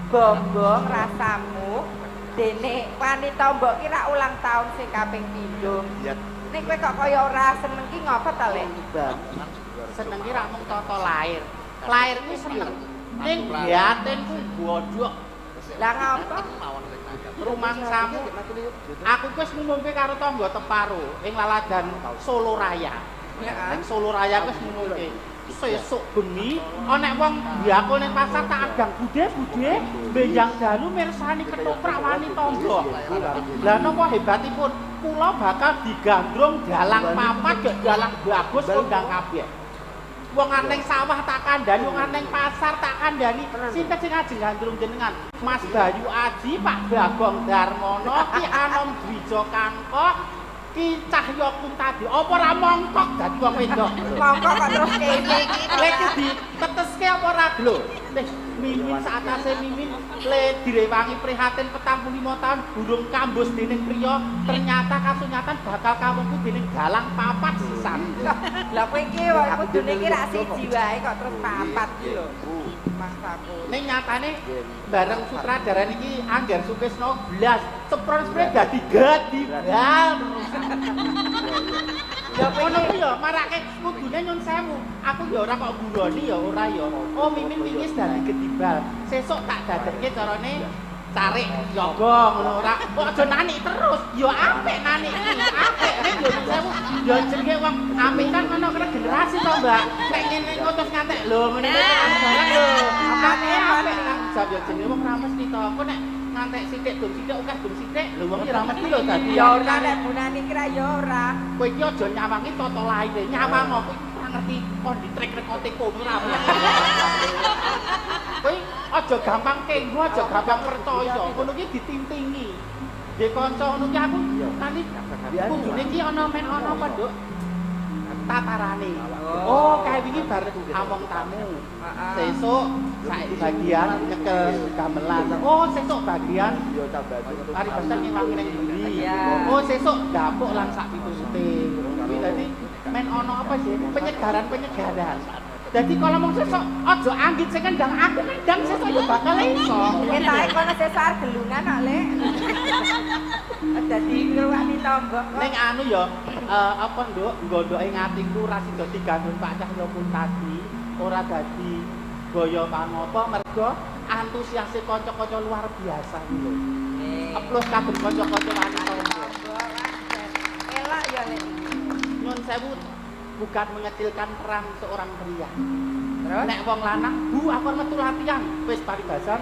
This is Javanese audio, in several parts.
Gombong rasamu dene wanita mbok kira ulang tahun sing kaping pindho. Nek kowe kok kaya ora seneng ki ngopo ta, Lek? Seneng ki ra mung tata lair. Lair kuwi seneng. Ning batinku bodhok. Lah ngopo? Rumangsamu aku wis ngumumke karo tangga teparo ing laladan Solo Raya. Ning Solo Raya wis ngumumke. Sesuk bengi ana wong mbako ning pasar tak agang budhe-budhe benjang dalu mirsani ketoprak wani tangga. Lah napa hebatipun kula bakal digandrung dalang papat gek dalang bagus kondang kabeh. Wong ning sawah tak kandhani, wong ning pasar tak kandhani. Sinten sing ajeng gandrung jenengan? Mas Bayu Aji, Pak Bagong Darmono, Ki Anom Dwijo Kangko, Ki Cahya Kuntadi. Apa ora mongkok dadi wong wedok? Mongkok kok terus kene iki. Lek diteteske apa ora lho? Leh Mimin saatase Mimin le direwangi prihatin 45 tahun burung kambus dening priya, ternyata kasunyatan bakal kawungku dening dalang papat sisan. Lah kowe iki kudune iki rak siji wae kok terus papat iki lho. Mangsaku. Ning nyatane bareng sutradara niki Angger Sukisno blas cepron-cepron dadi gadibal terus. Ya ngono kuwi ya marake kudune nyun sewu. Aku ya ora kok guroni ya ora ya. Oh Mimin wingi wis dadi gedibal. Sesuk tak dadekke carane carik yoga ngono ora. Kok aja nanik terus. Ya apik nanik iki. Apik ning yo nyun sewu. Ya jenenge wong apik kan ngono regenerasi to, Mbak. Nek ngene engko terus ngantek lho ngene iki barang lho. Apik apik tanggung jawab ya jenenge wong ra mesti to. Engko nek ngantek sithik dum sithik akeh dum sithik lho wong iki ra mesti lho dadi. Ya ora nek bunani kira ya ora. Kowe iki aja nyawangi tata laire, nyawang aku iki ora ngerti kondi trek rekote kono ora. Kowe aja gampang kenggo, aja gampang percaya. Ngono iki ditintingi. Dhe kanca ngono ki aku nanti kudune iki ana men ana apa, Nduk? Tatarane. Oh, kae wingi bar among tamu. Sesuk saiki bagian nyekel gamelan. Oh, sesuk bagian paribasan ngewangi ning buri. Oh, sesuk dapuk lan sak piturute. Kuwi dadi men ana apa sih? Penyegaran-penyegaran. Dadi kalau mung sesuk aja anggit sing kendang, aku kendang sesuk ya bakal iso. Ketoke kono sesuk arep gelungan kok, Lek. Dadi ngruwani tombok. Ning anu ya, apa Nduk, nggondoke ngatiku ra sida digandhung Pak Cahya Kuntadi, ora dadi boyo pangopo mergo antusiase kanca-kanca luar biasa iki lho. Aplaus kagem kanca-kanca wani tombok. Elok ya, Lek. Nyun sewu, bukan mengecilkan peran seorang pria. Terus nek wong lanang, bu aku metu latihan, wis paribasan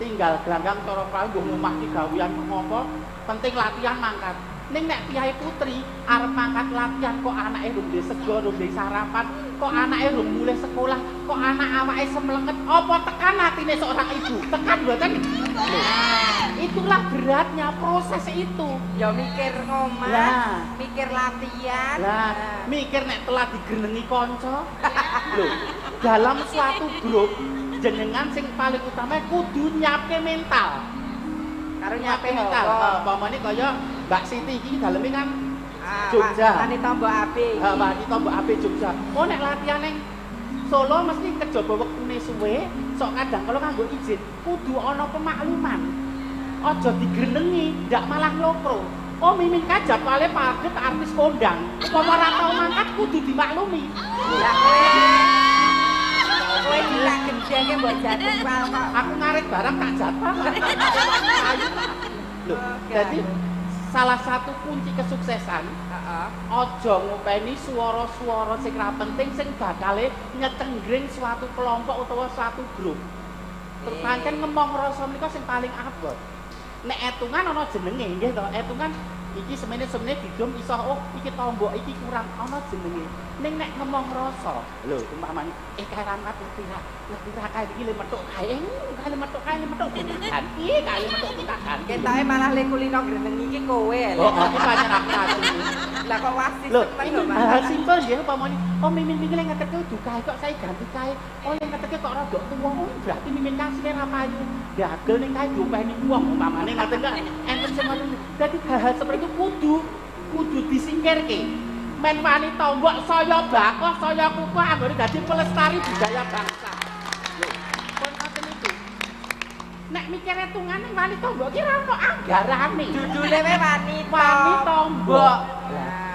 tinggal gelanggang cara prawu nggo ngomah ki gawean ngopo, penting latihan mangkat. Ning nek piyai putri arep mangkat latihan kok anake rung duwe sego, rung duwe sarapan, kok anake rung mulih sekolah, kok anak awake semlenget, apa tekan atine seorang ibu? Tekan mboten? Itulah beratnya proses itu. Ya mikir ngomah, lah, mikir latihan, lah, mikir nek telah digrenengi kanca. Lho, dalam suatu grup jenengan sing paling utama kudu nyiapke mental. Karo Nyiapke nyiapke mental. apa? Umpamane kaya Mbak Siti iki daleme kan Jogja. Wani Tombo AB. Ha, Wani Tombo AB Jogja. Oh nek latihan ning Solo mesti kejaba wektune suwe, sok kadang kala nganggo izin, kudu ana pemakluman. Aja digrenengi, ndak malah nglokro. Oh Mimin ka jadwale padet artis kondang. Upama ora tau mangkat kudu dimaklumi. Lah kowe iki tak gendenge mbok jadwal kok. Aku ngarit barang tak jadwal. Lho, jadi salah satu kunci kesuksesan aja ngopeni suara-suara sing ra penting sing bakale nyecenggring suatu kelompok utawa suatu grup. Terus pancen ngemong rasa menika sing paling abot. Nek etungan ana jenenge nggih to, etungan iki semene-semene didum iso oh iki tombok iki kurang ana jenenge. Ning nek ngemong rasa, lho umpamane kae ra ngerti ra, ngerti ra kae iki le metuk kae, kae le metuk kae le metuk ganti, kae le metuk tak ganti. Ketoke malah le kulino greneng iki kowe lho. Oh, aku pancen aku racun. Lah kok wasis Lho, temen ini lho, Mas. hal simpel nggih umpamane, oh Mimin wingi le ngeterke udu kae kok saya ganti kae. Oh le ngeterke kok rada tuwa, oh berarti Mimin kasine ra payu. Dagel ning kae diopeni wong umpamane ngoten kok enten sing ngoten. Dadi hal-hal seperti itu kudu disingkirke. Men wani tombok saya bakoh, saya kukuh anggone dadi pelestari budaya bangsa. Lho, pun ngoten niku. Nek mikir hitungane wanita mbok ki ora ono anggarane. Judule wae wanita. Wanita mbok.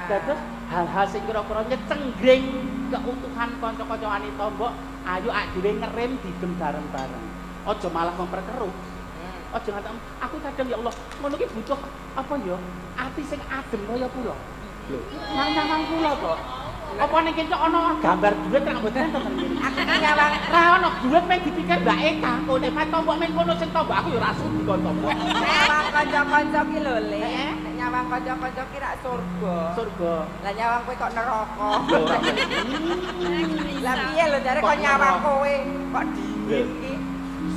Dados hal-hal sing kira-kira nyecenggring keutuhan kanca-kanca wanita mbok, ayo ak dhewe ngerem didem bareng-bareng. Aja malah memperkeruh. Aja ngantek aku kadang ya Allah, ngono ki butuh apa ya? Ati sing adem kaya kula. Lho, nang-nang kula kok. Apa ning kene ana gambar duit ra mboten enten kene. Aku nyawang ra ana duit mung dipikir Mbak Eka. Kone mek tombok men kono sing tombok aku ya ora sudi kon tombok. Nyawang kanca-kanca ki lho, Le. Nek nyawang kanca-kanca ki rak surga. Surga. Lah nyawang kowe kok neraka. Lah piye lho jare kok nyawang kowe kok dingin ki.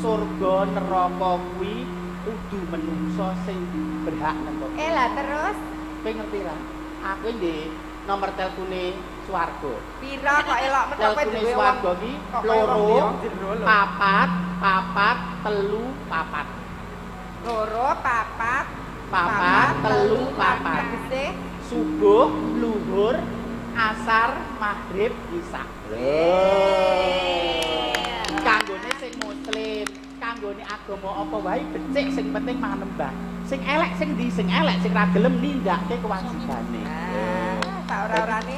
Surga neraka kuwi kudu menungso sing berhak nemtokke. Lah terus kowe ngerti ra? Aku ndek nomor telpone swarga. Pira kok elok metu kowe duwe swarga ki 2 4 4 3 4. 2 4 4 3 4. Subuh, luhur, asar, maghrib, isya. Kanggone sing muslim, kanggone agama apa wae becik sing penting manembah. Sing elek sing ndi sing elek sing ra gelem nindakake kewajibane. Tak ora-orane.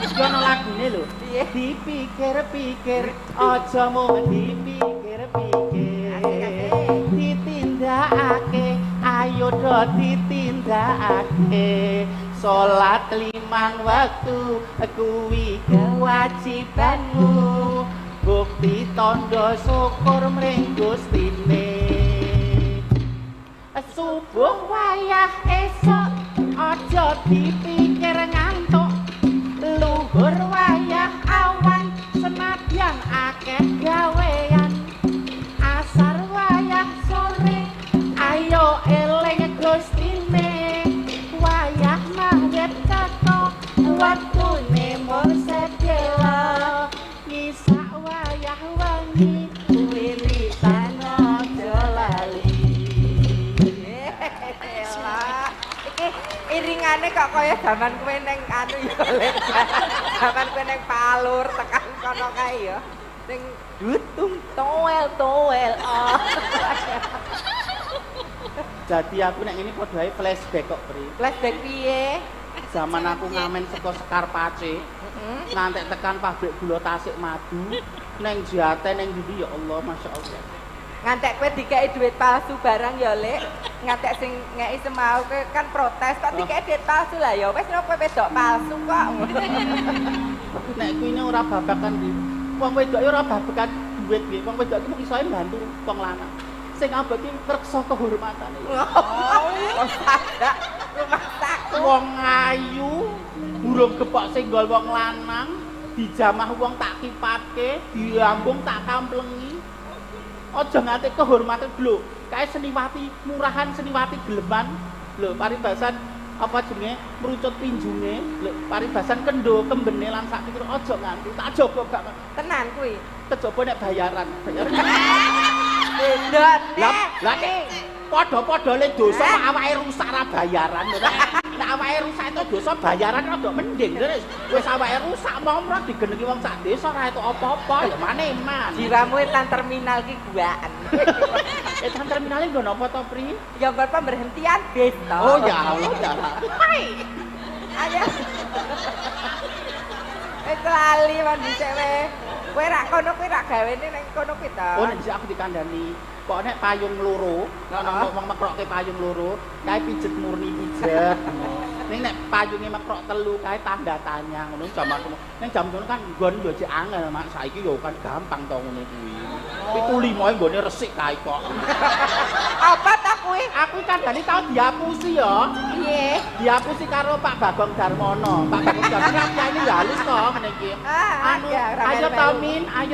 Iki ana lagune lho. Dipikir-pikir aja mung dipikir-pikir. Ditindakake, ayo do ditindakake. Salat 5 waktu kuwi kewajibanmu. Bukti tandha syukur mring Gustine. Subuh wayah esuk aja dipikir ngantuk. Luhur wayah awan senadyan akeh gawean. Asar wayah sore ayo eling Gustine. Wayah maghrib teko waktune mung sedhela. Ngisak wayah wengi wiritan aja lali. Iki iringane kok kaya jaman kowe ning anu ya, Lek. Jaman kowe ning Palur tekan kono kae ya. Sing dutung toel toel. Oh. Jadi aku nek ngene padha ae flashback kok, Pri. Flashback piye? Zaman aku ngamen saka Sekar Pace, ngantek tekan pabrik gula Tasik Madu, neng Jaten neng ndi ya Allah, Masya Allah. Ngantek kowe dikeki duit palsu barang ya, Lek. Ngantek sing ngeki semau kowe kan protes kok dikeki duit palsu lah ya wis kowe wedok palsu kok. Nek kuwi ora babakan iki. Wong wedok ora babakan duit iki. Wong wedok iki mung isoe mbantu wong lanang. Sing abot iki ngreksa kehormatane. Oh, sadak rumah saku. Wong ayu, burung gepok senggol wong lanang, dijamah wong tak kipatke, diambung tak kamplengi. Aja nganti kehormatan lho, kae seniwati murahan, seniwati geleman. Lho, paribasan apa jenenge merucut pinjunge, lho paribasan kendo kembene lan sak pikir aja nganti tak jaga gak tenan kuwi. Kejaba nek bayaran. Bayaran. Beda nek. Lah padha-padha le dosa kok awake rusak ra bayaran. Nek awake rusak itu dosa bayaran rada mending. Wis awake rusak momro digenengi wong sak desa ra itu apa-apa ya maneman. Jiwamu etan terminal ki guaan. Etan terminale nggo napa to, Pri? Ya nggo pemberhentian bis to. Oh ya Allah ya. Hai. Ayo. Wis lali wong dhisik we. Kowe rak kono kuwi rak gawene ning kono kuwi to. Oh nek dhisik aku dikandani. Kok nek payung loro, ana wong mekrokke payung loro, kae pijet murni pijet. Ning nek payunge mekrok telu kae tanda tanya ngono jaman kono. Ning jam ngono kan nggon yo jek angel, Mak. Saiki yo kan gampang to ngono kuwi. 75 nggone resik kae kok. Apa ta kuwi? Aku kandhani tau diapusi ya. Piye? Diapusi karo Pak Bagong Darmono. Pak Bagong Darmono ini ya halus to ngene iki. Anu, ayo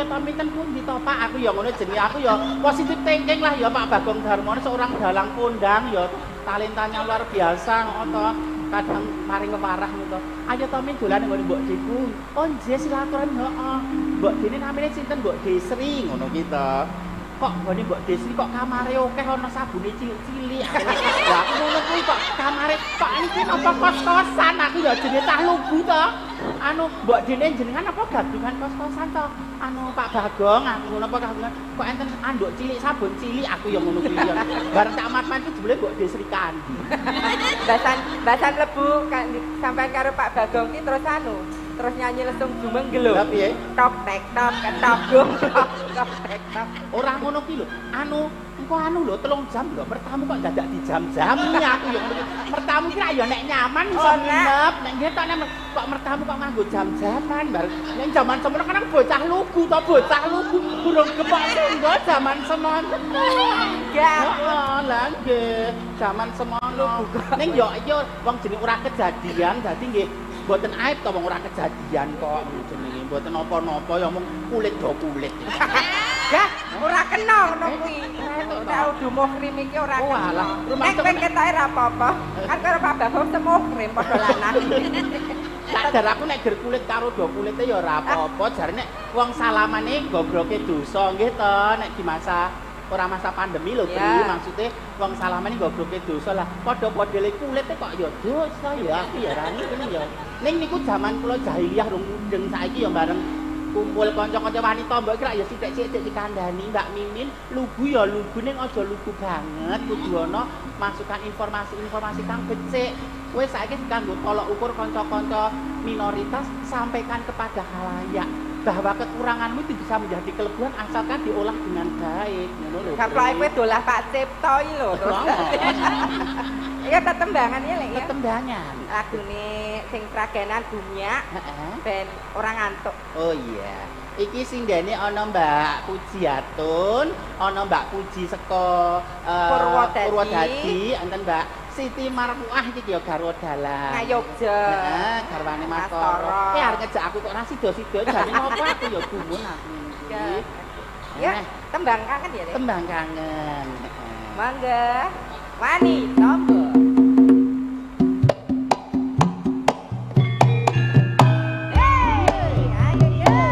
Tomin ten pundi to Pak? Aku ya ngono jenenge aku ya positif thinking lah ya Pak Bagong Darmono seorang dalang kondang ya talentanya luar biasa ngono to. Kadang maring keparah ngono. Ayo Tomin dolan nggone Mbok Deku. Oh nggih silaturahim heeh. Mbok Dene namine sinten Mbok Desri ngono ki to. Kok nggone Mbok Desri kok kamare akeh ana sabune cilik-cilik. Lah aku ngono kuwi kok kamare kok niki napa kos-kosan aku ya jenenge cah lugu to. Anu Mbok Dene jenengan apa gadungan kos-kosan to? Anu Pak Bagong aku ngono apa kagungan kok enten anduk cilik sabun cilik aku ya ngono kuwi ya. Bareng tak mat-mat iki jebule Mbok Desri Kandi. Basan mlebu sampean karo Pak Bagong ki terus anu terus nyanyi lesung jumenggel lho. Lah piye? Tok tek tok ketok gong tok tek tok. Ora ngono ki lho. Anu engko anu lho 3 jam lho mertamu kok dadak dijam-jami aku ya ngono. Mertamu ki ya nek nyaman iso nginep, nek nggih tok nek kok mertamu kok nganggo jam-jaman bareng. Nek jaman semono kan bocah lugu to, bocah lugu burung gepok tunggo jaman semono. Enggak. Heeh, lah nggih, jaman semono. Ning yo iya wong jenenge ora kejadian dadi nggih mboten aib to wong ora kejadian kok jenenge mboten napa-napa ya mung kulit do kulit. Gah, ora kena ngono kuwi. Nek udu muhrim iki ora kena. Nek kowe ketoke ora apa-apa. Kan karo Pak Bagong semuhrim padha lanang. Tak jar aku nek ger kulit karo do kulite ya ora apa-apa. Jare nek wong salamane gogroke dosa nggih to nek di masa ora masa pandemi lho Bri, maksudnya wong salamane gogroke dosa lah. Padha-padhane kulite kok ya dosa ya aku ya ora ngene ya. Ning niku jaman kula jahiliyah rung mudeng saiki ya bareng kumpul kanca-kanca wanita mbok kira ya sithik-sithik dikandani Mbak Mimin, lugu ya lugu ning aja lugu banget, kudu ana masukan informasi-informasi kang becik. Kowe saiki kanggo tolok ukur kanca-kanca minoritas sampaikan kepada khalayak bahwa kekuranganmu itu bisa menjadi kelebihan asalkan diolah dengan baik ngono lho. Kaploke kowe dolah Pak Cipto iki lho. Iya tetembangan ya lek ya. Tetembangan. Lagune sing pragenan Bumyak. Heeh. Ben ora ngantuk. Oh iya. Iki sindene ana Mbak Pujiatun, ana Mbak Puji saka Purwodadi, enten Mbak Siti Marfuah iki ya garwa dalang. Ngayogja. Heeh, garwane Mas Toro. Arep ngejak aku kok ora sida-sida jane ngopo aku ya gumun aku iki. Ya, tembang kangen ya, Dek. Tembang kangen. Mangga. Wani tombo. Hey, ayo ya.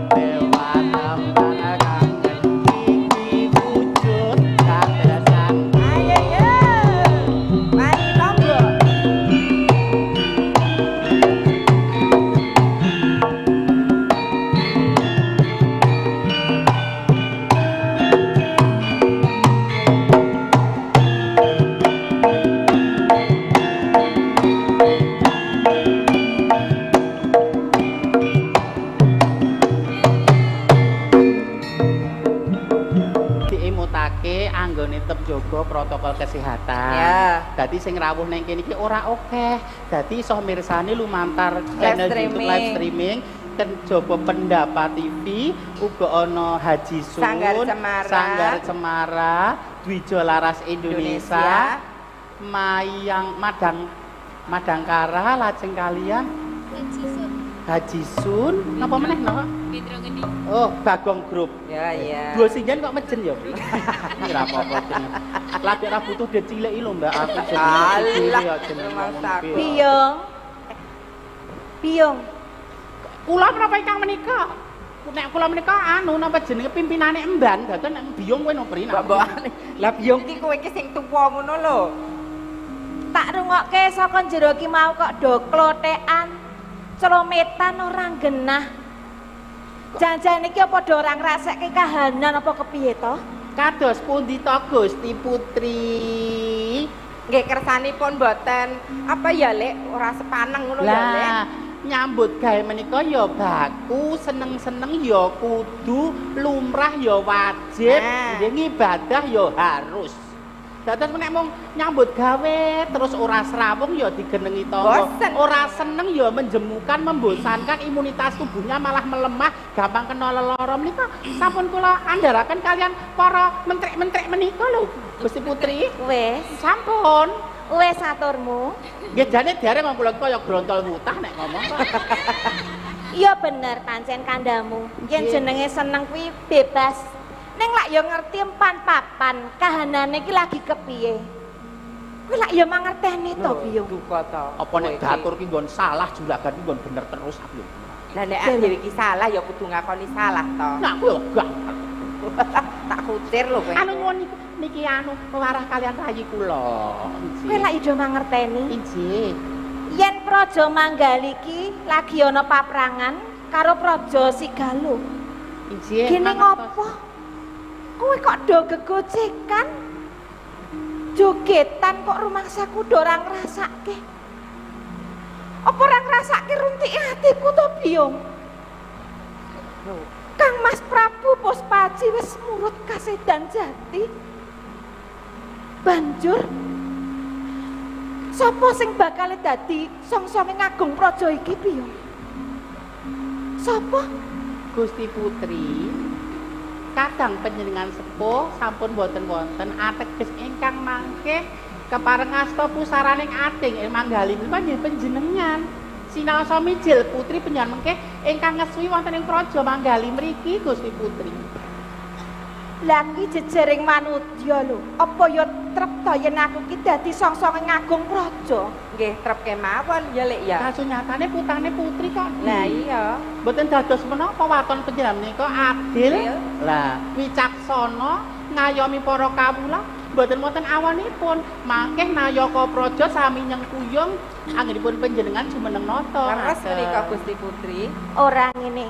Lewat tambang kangen. kesehatan. Ya. Dadi sing rawuh neng kene iki ora akeh. Dadi iso mirsani lumantar channel YouTube live streaming Kejaba Pendapa TV, uga ana Haji Sun, Sanggar Cemara, Sanggar Cemara, Dwijo Laras Indonesia, Mayang Madang Madangkara, lajeng kalian Haji Sun. Haji Sun, napa meneh napa? Bendro Ngendi. Oh, Bagong Group. Ya, iya. Dua singen kok mejen ya, Bro. Ora apa-apa jeneng. Lagi ora butuh duit cilik iki lho, Mbak. Aku Alah, ya jeneng. Biyong. Biyong. Kula menapa ingkang menika? Nek kula menika anu napa jenenge pimpinane emban, dados nek biyong kowe nopo rina. Mbok-mbokane. Lah biyong ki kowe iki sing tuwa ngono lho. Tak rungokke saka jero ki mau kok do klothekan, celometan ora genah. Jangan-jangan iki apa do ora ngrasekke kahanan apa kepiye to? Kados pundi to Gusti Putri? Nggih kersanipun mboten apa ya Lek, ora sepaneng ngono ya Lek. Nyambut gawe menika ya baku, seneng-seneng ya kudu, lumrah ya wajib, nggih ngibadah ya harus. Dados nek mung nyambut gawe terus ora srawung ya digenengi tangga, ora seneng ya menjemukan, membosankan, imunitas tubuhnya malah melemah, gampang kena lelara menika. Sampun kula andharaken kalian para mentrik-mentrik menika lho, Gusti Putri. Wis, sampun. Wis aturmu. Nggih jane dereng wong kula kaya grontol wutah nek ngomong kok. Iya bener pancen kandhamu. Yen jenenge seneng kuwi bebas. Ning lak ya ngerti empan papan kahanane iki lagi kepiye. Kuwi lak ya mangerteni to, Biyung. Duka to. Apa nek datur ki nggon salah juragan ki nggon bener terus aku. Lah nek dhewe iki salah ya kudu ngakoni salah to. Nah aku ya gak. Tak kucir lho kowe. Anu nyuwun niki anu pewarah kalian rayi kula. Kowe lak iso mangerteni. Inggih. Yen Praja Manggali iki lagi ana paprangan karo Praja Sigaluh. Inggih. Gene ngopo? Kowe kok do gegojekan? Jogetan kok rumangsaku do ora ngrasake. Apa ora ngrasake runtike atiku to, Biyung? Kang Mas Prabu Puspaji wis murut kasedan jati. Banjur sapa sing bakal dadi song-songe ngagung praja iki, Biyung? Sapa? Gusti Putri. Kadang panjenengan sepuh sampun boten wonten ateges ingkang mangke kepareng asta pusaraning ading ing Manggali menika nggih panjenengan. Sinaosa mijil putri panjenengan mengke ingkang ngesuwi wonten ing Praja Manggali mriki Gusti Putri. Lah ki jejering manudya lho. Apa ya trep to yen aku ki dadi song-songe ngagung praja? Nggih, trep kemawon ya Lek ya. Kasunyatane putane putri kok. Lah iya. Mboten dados menapa waton panjenengan menika adil. Lah wicaksana ngayomi para kawula mboten wonten awanipun. Mangke nayaka praja sami nyengkuyung anggenipun panjenengan jumeneng nata. Leres menika Gusti Putri. Ora ngene.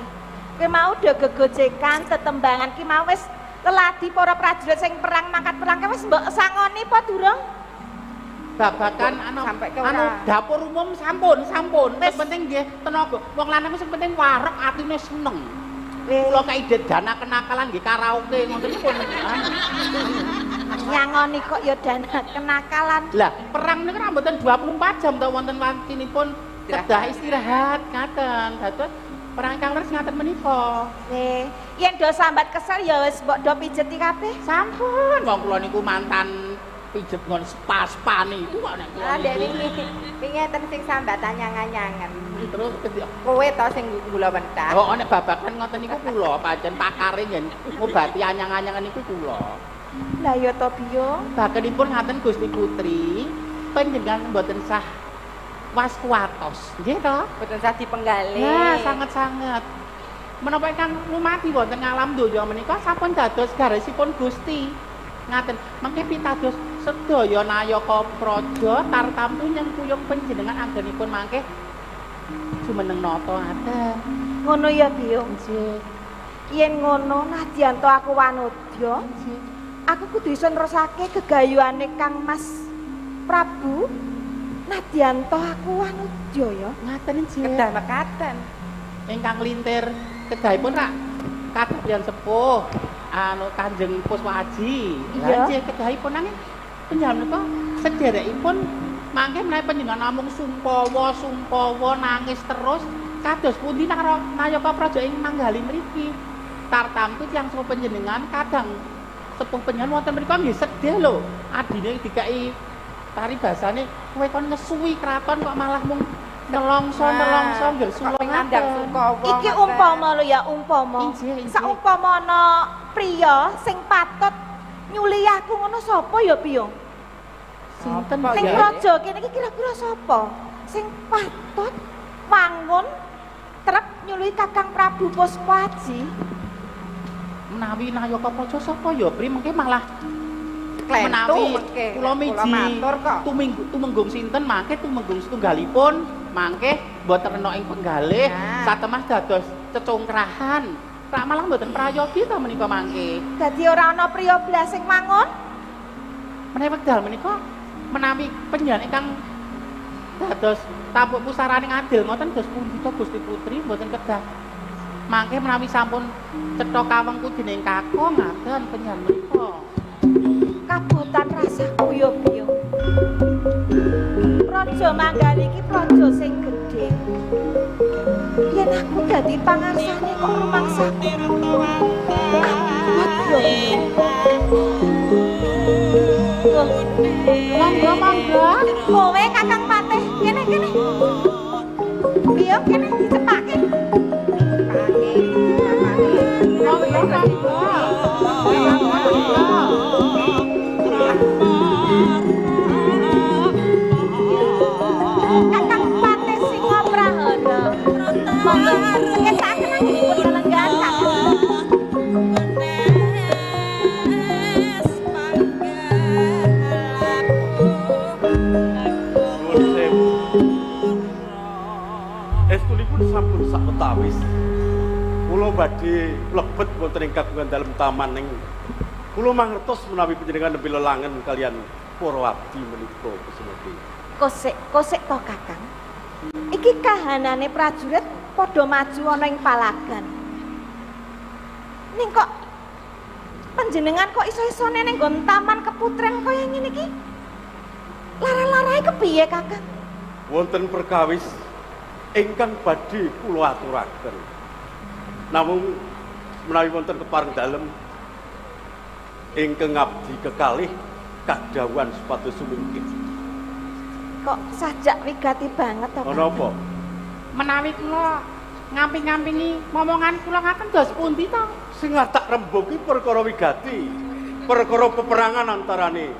Kowe mau do gegojekan tetembangan ki mau wis leladi para prajurit sing perang mangkat perang ki wis mbok sangoni apa durung? Babakan anu anu dapur umum sampun. Sing penting nggih tenaga. Wong lanang sing penting wareg atine seneng. Kula kaide dana kenakalan nggih karaoke ngoten pun. Nyangoni kok ya dana kenakalan. Lah perang niku ra mboten 24 jam to wonten wancinipun kedah istirahat ngaten. Dados perang ingkang leres ngaten menika. Nggih. Yen do sambat kesel ya wis mbok do pijeti kabeh. Sampun. Wong kula niku mantan pijet nggon spa-spa niku kok nek kula. Ah ndek wingi wingi enten sing sambat anyang-anyangen. Terus kowe to sing gula mentah. Oh nek babagan ngoten niku kula pancen pakare yen ngobati anyang-anyangan niku kula. Lah ya to Biyung. Bakenipun ngaten Gusti Putri, panjenengan mboten sah was-kuatos. Nggih to? Mboten sah dipenggalih. Nah, sanget-sanget. Menapa ingkang lumati wonten alam donya menika sampun dados garisipun Gusti. Ngaten, mangke pitados sedaya nayaka praja tartamtu nyengkuyung panjenengan anggenipun mangke jumeneng nata ngaten. Ngono ya, Biyung. Nggih. Yen ngono nadyan to aku wanudya, aku kudu iso nerusake gegayuhane Kang Mas Prabu. Nadyan to aku wanudya ya. Ngaten nggih. Kedah mekaten. Ingkang lintir kedahipun rak kadang sepuh anu Kanjeng Puswaji. Lah nggih kedahipun nanging Panjenengan menika sederekipun mangke menawi panjenengan namung sumpawa-sumpawa nangis terus kados pundi nayaka praja ing Manggali mriki. Tartamtu tiyang sepuh panjenengan kadang sepuh panjenengan wonten mriku nggih sedih lho. Adine dikai paribasane kowe kon ngesuwi kraton kok malah mung nelongso-nelongso nggresula ngandang Sukawa. Iki umpama lho ya, umpama. Saumpama ana priya sing patut nyuli aku ngono sapa ya, Piyo? Sinten ning praja kene iki kira-kira sapa sing patut wangun trep nyului Kakang Prabu Puspa Aji? Menawi nayaka praja sapa ya, Pri? Mengke malah menawi kula miji tumenggung sinten mangke tumenggung setunggalipun mangke mboten rena ing penggalih satemah dados cecongkrahan. Rak malah mboten prayogi ta menika mangke. Dadi ora ana priya blas sing mangun. Menawi wekdal menika menawi panjenengan ingkang dados tampuk pusaraning adil ngoten dos pundi to Gusti Putri mboten kedah. Mangke menawi sampun cetha kawengku dening kakung ngaten panjenengan menika. Kabotan rasaku ya, Piyo. Praja Manggali iki praja sing gedhe. Yen aku dadi pangarsane kok rumangsaku abot yo. Monggo monggo. Kowe Kakang Patih, kene kene. Piyo kene dicepake. Cepake. Monggo monggo. Kakang Patih Singa Prahana. Monggo sekecakaken anggenipun lelenggahan Kakang. Nuwun sewu. Estunipun sampun sawetawis. Kula badhe mlebet wonten ing kagungan dalem taman ning kula mangertos menawi panjenengan nembe lelangen kalian para abdi menika Kusumati. Kosek, kosek to Kakang. Iki kahanane prajurit padha maju ana ing palagan. Ning kok panjenengan kok iso-isone ning nggon taman keputren kaya ngene iki? Lara-larae kepiye Kakang? Wonten perkawis ingkang badhe kula aturaken. Namung menawi wonten kepareng dalem ingkang abdi kekalih kadhawuhan supados sumingkir. Kok sajak wigati banget to? Ana apa? Menawi kula ngamping-ngampingi momongan kula ngaten dos pundi to? Sing tak rembug ki perkara wigati, perkara peperangan antarane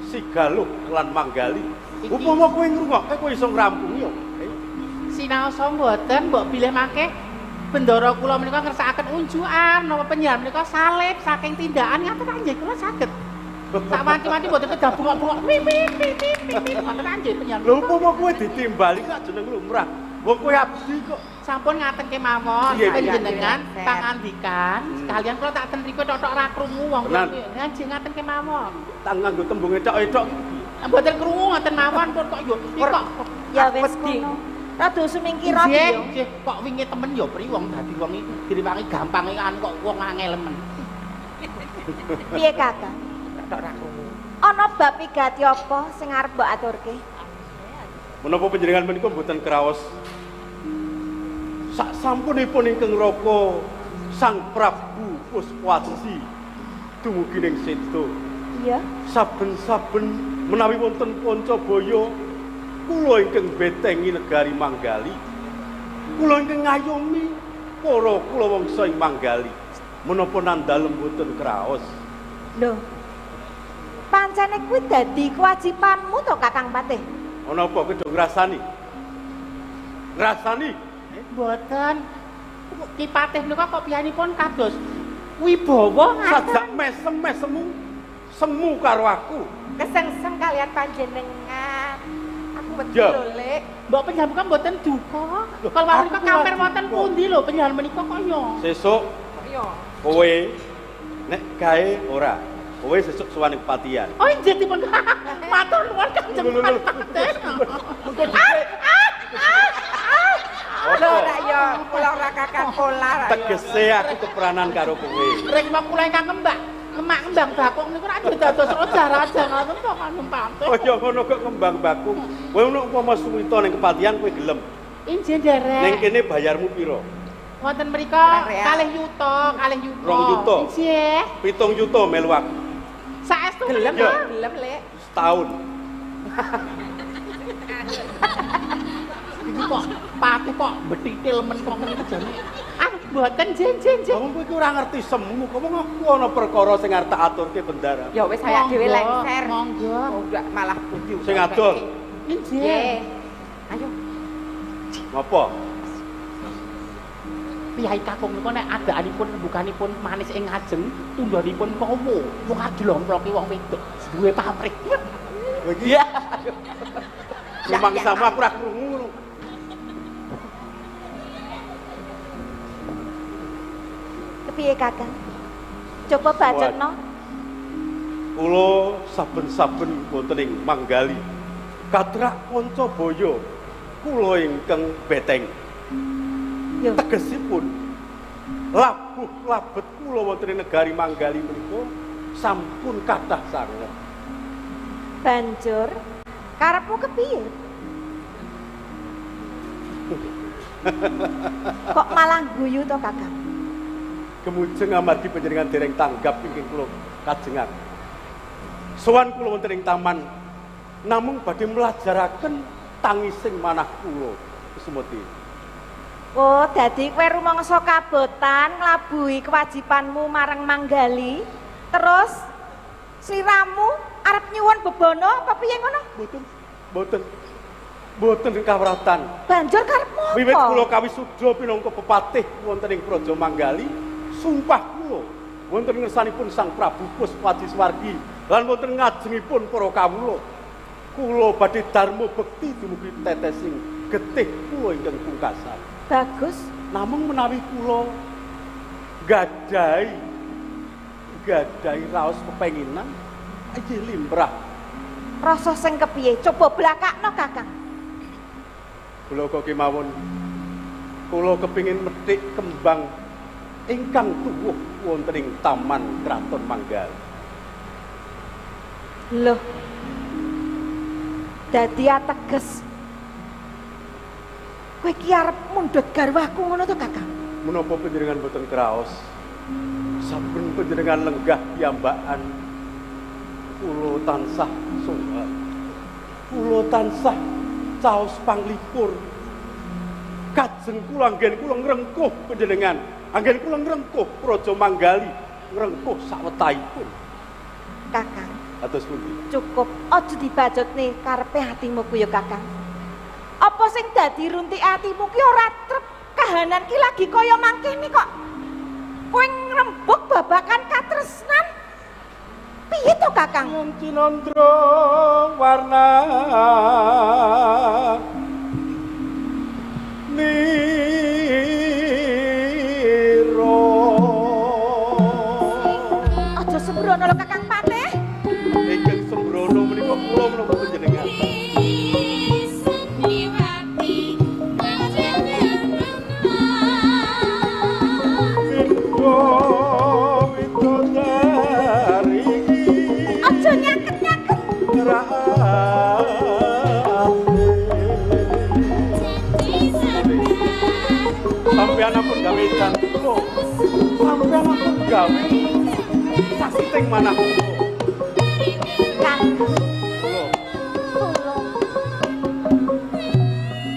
Si Galuh lan Manggali. Upama kowe ngrungokke kowe iso ngrampungi yo. Sinaosa mboten mbok bilih mangke bendara kula menika ngersakaken unjukan napa panjenengan menika salib saking tindakan ngaten nggih kula saged. Sak wanci-wanci mboten kedah bungok-bungok mi mi mi mi ngoten nggih panjenengan. Lho upama kowe ditimbali kok jeneng lumrah. Wong kowe abdi kok. Sampun ngaten kemawon panjenengan pangandikan sekalian kula tak ten mriku tok-tok ra krungu wong nggih ngaten kemawon. Tak nganggo tembung ethok-ethok mboten krungu ngoten mawon pun kok yo kok ya wis ngono. Rada sumingkira yo. Nggih, kok wingi temen yo pri wong dadi wong iki direwangi gampang anu kok wong angel men. Piye Kakang? Tok ra krungu. Ana bab wigati apa sing arep mbok aturke? Menapa panjenengan menika mboten kraos sak sampunipun ingkang raka Sang Prabu Puspa Aji dumugi ning seda. Iya. Saben-saben menawi wonten Pancabaya kula ingkang betengi negari Manggali. Kula ingkang ngayomi para kulawangsa ing Manggali. Menapa nandalem mboten kraos? Lho. Pancene kuwi dadi kewajibanmu to Kakang Patih? Ana apa kowe do ngrasani? Ngrasani? Mboten. Ki Patih menika kok piyanipun kados wibawa ngaten. Sajak mesem-mesemu semu karo aku. Kesengsem kalian panjenengan. Aku wedi lho, Lek. Mbok panjenengan menika mboten duka. Kalau menika kamper wonten pundi lho panjenengan menika kok ya. Sesuk ya. Kowe nek gawe ora, kowe sesuk sowan ing patian. Oh nggih dipun. Matur nuwun Kanjeng Patih. Mengko dhisik. Lho ora ya, kula ora kakak pola. Tegese aku kepranan karo kowe. Rikma kula ingkang kembak. Kemak kembang bakung niku rak dados raja-raja ngoten to Kanjeng Patih. Kaya ngono kok kembang bakung. Kowe nek umpama suwita ning kepatihan kowe gelem. Injih nderek. Ning kene bayarmu pira? Wonten mriko 2 yuta, 2 yuta. 2 yuta. Injih. 7 yuta melu aku. Saestu gelem gelem, Lek. Setahun. Iki kok Patih kok betitil men kok ngene jane. Ah, mboten jen. Wong kowe iki ora ngerti semu, kok aku ana perkara sing arep tak aturke bendara. Ya wis saya dhewe lengser. Monggo. Ora malah budi. Sing adol. Injih. Ayo. Ngopo? Piyai kakung niku nek adaanipun rembuganipun manis ing ngajeng, tundhonipun kowo, wong adlomploke wong wedok duwe pamrih. Kowe iki ya. Rumangsamu aku ora krungu. Kepiye Kakang? Coba bacetno. Kula saben-saben wonten ing Manggali katrak Pancabaya kula ingkang beteng. Yo. Tegesipun labuh labet kula wonten ing negari Manggali menika sampun kathah sanget. Banjur karepmu kepiye? Kok malah guyu to Kakang? Gemujeng amargi panjenengan dereng tanggap ingkang kula kajengan. Sowan kula wonten ing taman namung badhe mlajaraken tangising manah kula Kusumati. Oh, dadi kowe rumangsa kabotan nglabuhi kewajibanmu marang Manggali, terus sliramu arep nyuwun bebana apa piye ngono? Mboten, mboten. Mboten kawratan. Banjur karepmu apa? Wiwit kula kawisuda pinangka pepatih wonten ing Praja Manggali, sumpah kula wonten ngersanipun Sang Prabu Puspadiswargi lan wonten ngajengipun para kawula. Kula badhe dharma bekti dumugi tetesing getih kula ingkang pungkasan. Bagus. Namung menawi kula gadhahi raos pepenginan inggih limrah. Rasa sing kepiye? Coba blakakno Kakang. Blaka kemawon kula kepingin methik kembang ingkang tuwuh wonten ing Taman Kraton Manggali. Loh. Dadi ateges kowe iki arep mundhut garwaku ngono to Kakang? Menapa panjenengan boten kraos? Saben panjenengan lenggah piyambakan kula tansah sowan. Kula tansah caos panglipur. Kajeng kula anggen kula ngrengkuh panjenengan, anggen kula ngrengkuh Praja Manggali, ngrengkuh sawetahipun. Kakang, atus pundi? Cukup, aja dibajutne karepe atimu ku ya Kakang. Apa sing dadi runtik atimu ki ora trep kahanan ki lagi kaya mangkene kok. Kowe ngrembug babakan katresnan. Piye to Kakang? Yen cinandra warna nira. Aja sembrono lho Kakang Patih. Ingkang sembrono menika kula menapa panjenengan? Aja nyaket-nyaket. Sampeyan ampun gawe edan kula. Sampeyan ampun gawe sakiting manah kula. Kang, tulung.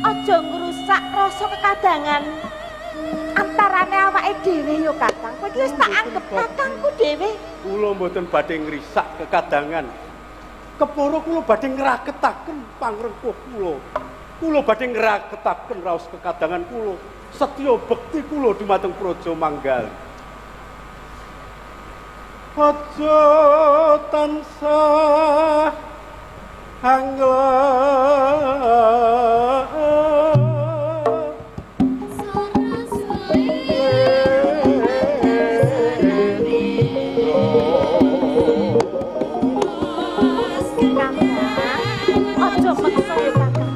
Aja ngrusak rasa kekadangan antarane awake dhewe yo Kakang. Kowe iki wis tak anggep kakangku dhewe. Kula mboten badhe ngrisak kekadangan. Kepara kula badhe ngraketaken pangrengkuh kula. Kula badhe ngraketaken raos kekadangan kula. Setya bekti kula dumateng Praja Manggali. Aja tansah anglek Aja maksa ya Kakang.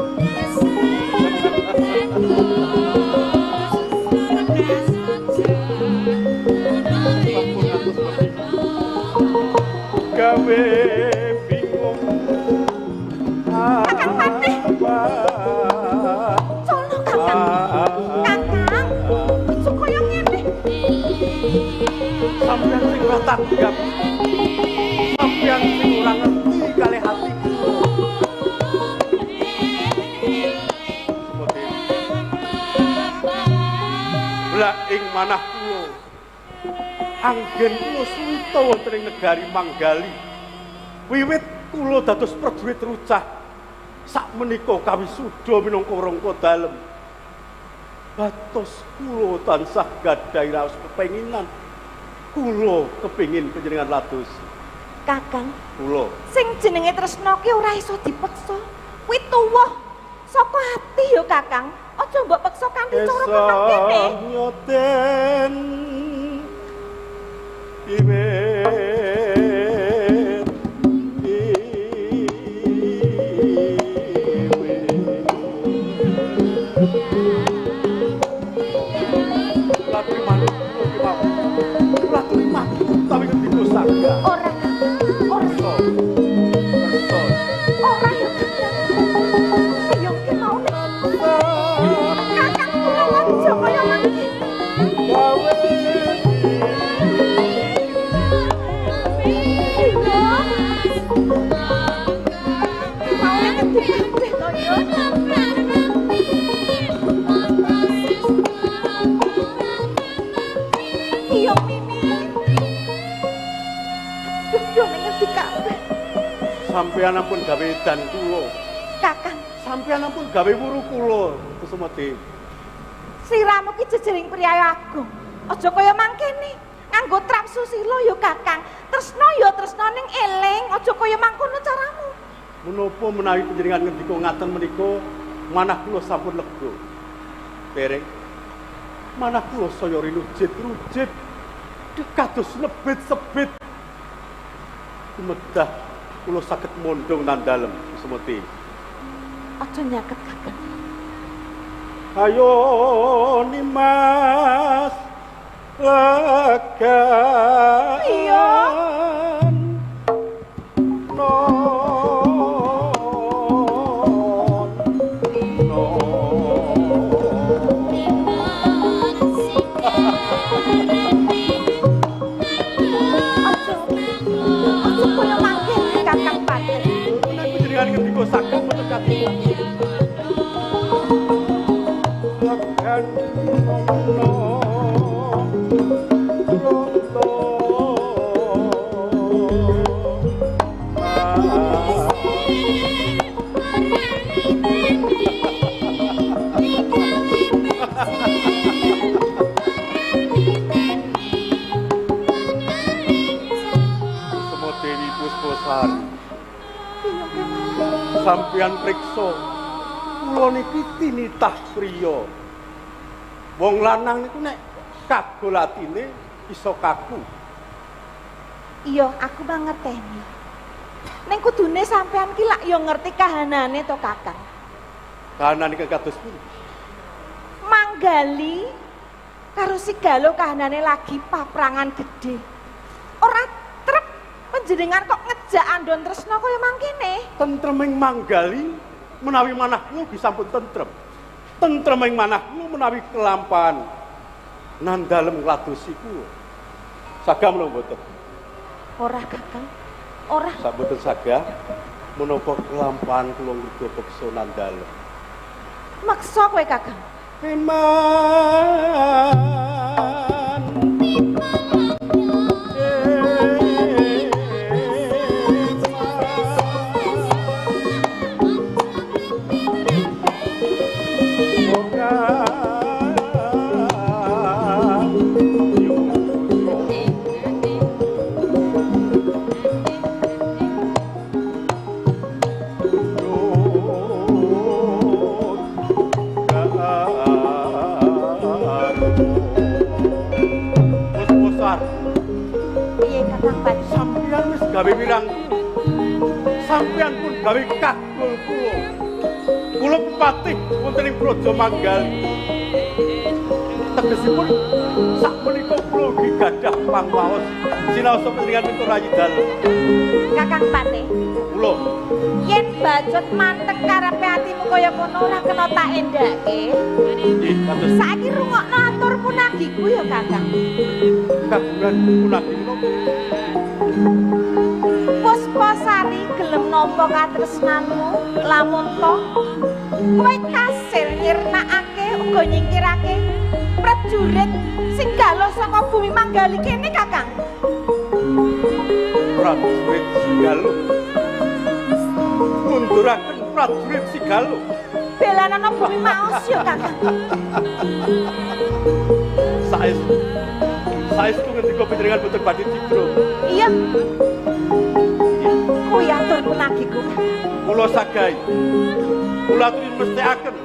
Gawe bingung. Kakang Patih. Colo Kakang. Kakang, aja kaya ngene. Sampeyan sing ora tanggap. Sampeyan sing ora ngerti kalih ati kula. Blak ing manah kula. Anggen kula suwita wonten ing negari Manggali. Wiwit kula dados prajurit rucah. Sakmenika kawisuda minangka rangka dalem. Batos kula tansah gadhahi raos kepenginan. Kula kepingin panjenengan lados. Kakang, kula sing jenenge tresna ki ora iso dipeksa. Kuwi tuwuh saka ati ya Kakang. Aja mbok peksa kanthi cara kemangkene. Nyoten iwet iwet. Latri manut kula ki mawon. Latri manut utawi ngendika sangga. Ora Kakang, ora. Kersa. Ora ya Kakang. Ayo ki mau Kakang kula aja kaya mangke. Gawe Mau ngendi kabeh to ya. Iya Mimi. Duh, yo ngendi kabeh. Sampeyan ampun gawe edan kula. Kakang, Sampeyan ampun gawe wuru kula, Kusuma Dewi. Siramu ki jejering priyayi agung. Aja kaya mangkene. Nganggo trap susila ya Kakang. Tresna ya tresna ning eling, aja kaya mangkono caramu. Menapa menawi panjenengan ngendika ngaten menika manah kula sampun lega. Dereng. Manah kula saya rinujit-rujit. Kados lebit-sebit. Tumedah kula saged mondhong nang dalem Kusuma Dewi. Aja nyaket Kakang. Ayo Nimas legan. Iya. Non non. Aja. Aja kaya mangkene Kakang Patih. Menawi panjenengan ngendika saged mboten kathah. Legan non. Kusuma Dewi Pusposari. Sampeyan priksa, kula niki tinitah priya. Wong lanang niku nek kagol atine iso kaku. Iya, aku mangerteni. Ning kudune sampean ki lak ya ngerti kahanane to Kakang. Kahanan iki kados pundi? Manggali karo Sigalo kahanane lagi paprangan gedhe. Ora trep panjenengan kok ngejak andon tresna kaya mangkene. Tentreming Manggali menawi manah kula ugi sampun tentrem. Tentreming manah kula menawi kelampahan nan dalem ngladosi kula. Sagah menapa mboten? Ora Kakang. Ora. Sampun sagah menapa kelampahan kula ngruga peksa nan dalem. Maksa kowe Kakang. Iman. Sampeyan wis gawe wirang, sampeyan pun gawe kagol kula. Kula pepatih wonten ing Praja Manggali. Tegesipun sakmenika kula ugi gadah pangwaos sinaosa panjenengan minta rayi dalem. Kakang Patih. Kula yen bacut manteng karepe atimu kaya ngono ora kena tak endhake. Nggih, kados saiki rungokno atur punagiku ya Kakang. Kagungan punagi menapa? Puspasari gelem nampa katresnanmu lamun to kowe kasil nyirnakake uga nyingkirake prajurit sing galo saka bumi Manggali kene Kakang. Prajurit Sigalo. Munduraken prajurit Sigalo. Belanana bumi Maos ya Kakang. Saestu. Saestu ngendika panjenengan boten badhe cidra. Iya. Kuwi atur punagiku. Kula sagahi. Kula aturi mesthekaken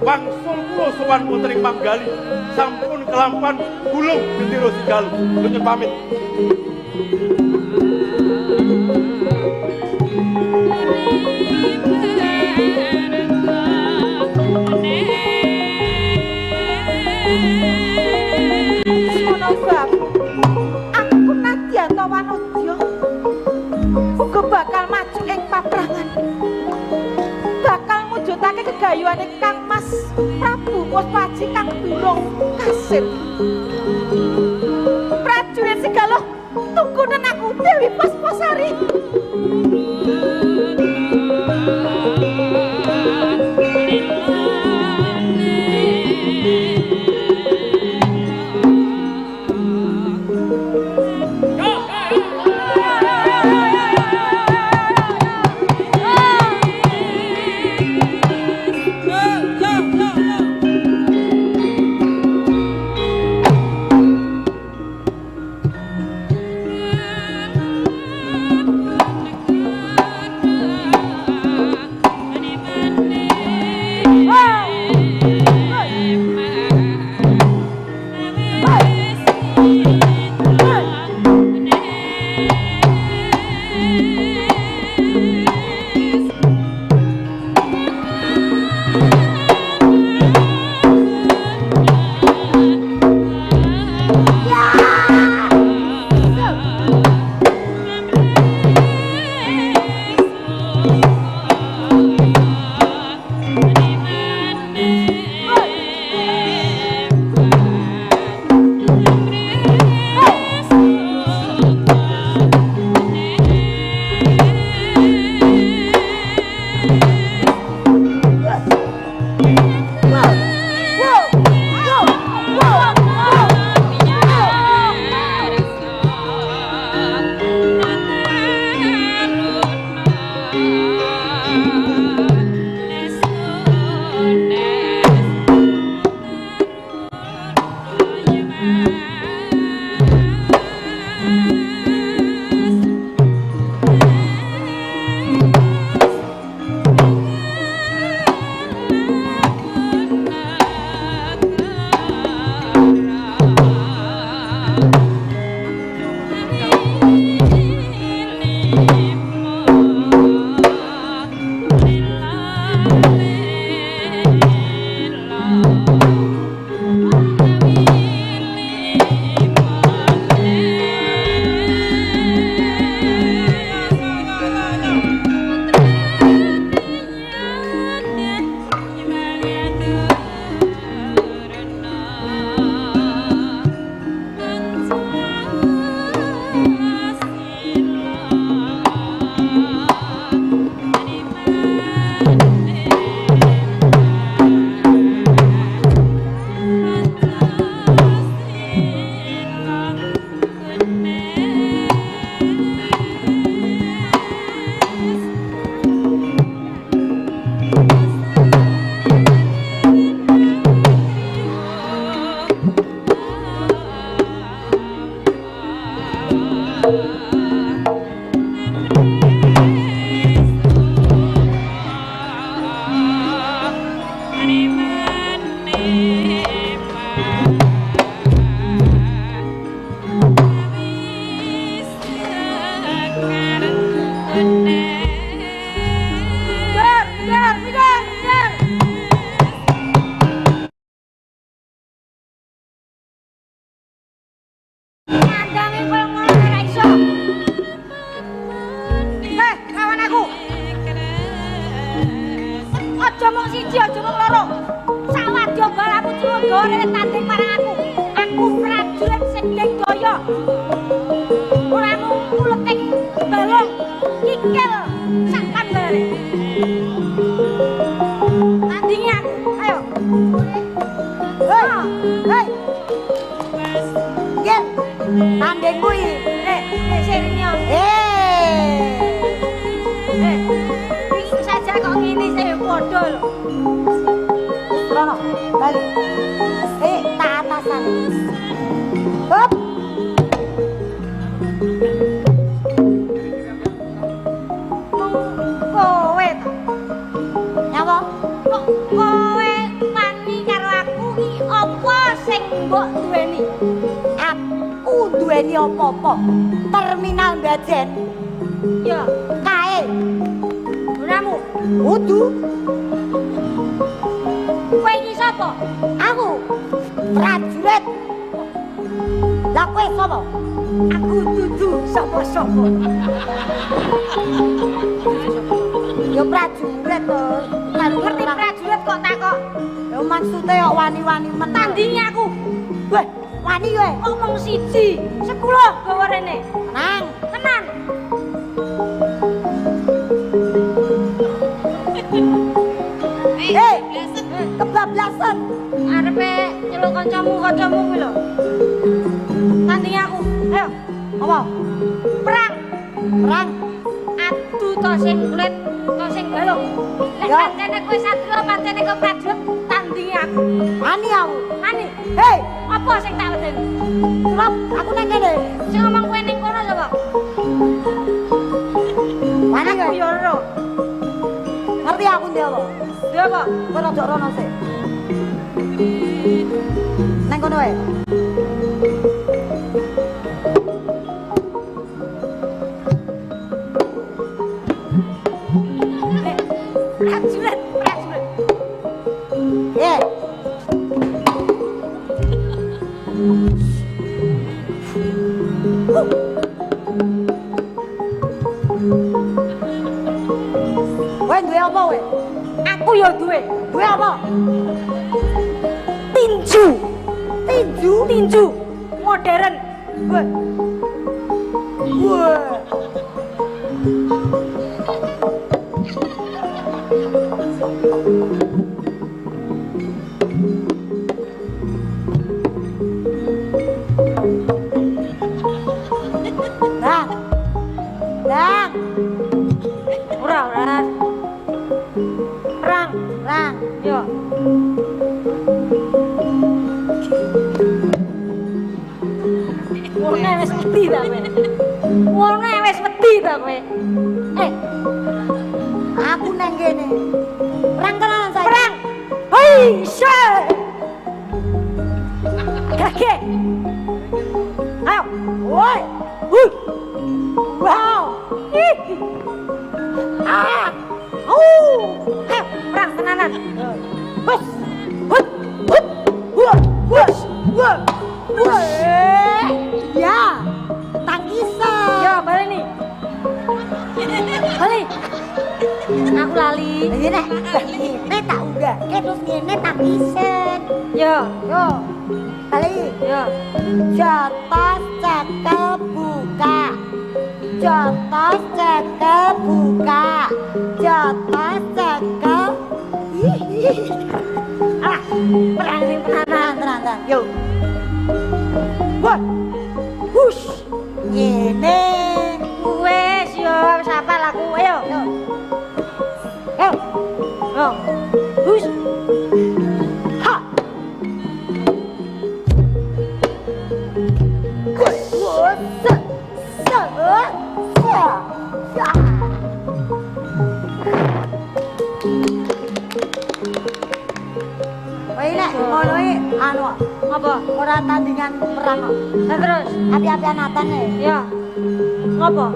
wangsul kula sowan wonten ing Manggali sampun kelampan gulung gendera Sigalo. Nyuwun pamit. Semono aku Nadya Wanodya uga bakal maju ing paprangan. Bakal mujudake kegayuhane Kang Mas Prabu Puspaji kang durung kasil. Prajurit Sigalo, tunggunen aku Dewi Puspasari. Aja mung siji, aja mung loro. Sak wadya balamu ciwa rene tanding marang aku. Aku prajurit sing daya. Ora mung uleting balung kikil sak kandhane. Tandingi aku, ayo. Hei, hei. Gel, tanding kuwi. Sirnya. Iki saja kok ngene sih padha lho. Rono, balik. Tak atasan. Hop. Mung kowe ta. Nyapa? Kok kowe wani karo aku ki apa sing mbok duweni? Aku duweni apa-apa. Terminal Mbajen. Ya, kae. Ora-mu. Udu. Kowe iki sapa? Aku prajurit. Lah kowe sapa? Aku dudu sapa-sapa. Ya prajurit to. Ngerti prajurit kok takok. Ya maksude kok wani-wani men. Tandingi aku. Weh, wani kowe. Omong siji, 10 gawa rene. Tenang. Tenan. Hei, kebablasan. Arepe nyeluk kancamu-kancamu kuwi lho. Tandingi aku. Ayo. Apa? Perang. Perang. Adu to sing kulit, to sing balung. Lek pancene kowe satria, pancene kowe prajurit, tandingi aku. Wani aku. Wani. Hei, apa sing tak wedeni? Sebab aku nang kene. Sing ngomong kowe ning kono sapa? Wani aku yo ero. Ngerti aku ndi apa? Ndi apa? Kowe rada rono sik. Nang kono wae. Prajurit, prajurit. Kowe duwe apa kowe? Aku ya duwe. Duwe apa? Tinju. Tinju? Tinju modern. Weh. Weh. Dang. Dang. Ora, ora. Perang, perang. Yo. Wong wis wedi ta kowe. Wong wis wedi ta kowe. Aku nang kene. Perang tenan saiki. Perang. Hei, se. Kakek. Ayo. Woi. Wuh. Wow. Ah. Ayo, perang tenanan. Wes. Hut. Hut. Wah. Wah. Wah. Wah. Ya. Tangkisan. Ya, balik nih. Balik. Aku lali. Iya nek, ngene tak unggahke terus ngene tangkisan. Yo, yo. Balik. Yo. Jotos cekel buka. Jotos cekel buka. Jotos cekel. Ah, perang sing tenanan, tenanan. Yo. Wah. Hush. Ngene. Wes yo, wis apal aku. Ayo. Yo. Yo. Yo. Hush. Ha. Wes. Se. Se. Se. Ya. Kowe nek ngono iki anu Apa? Ora tandingan perang kok. Lah terus api-apian atane. Ya. Ngopo?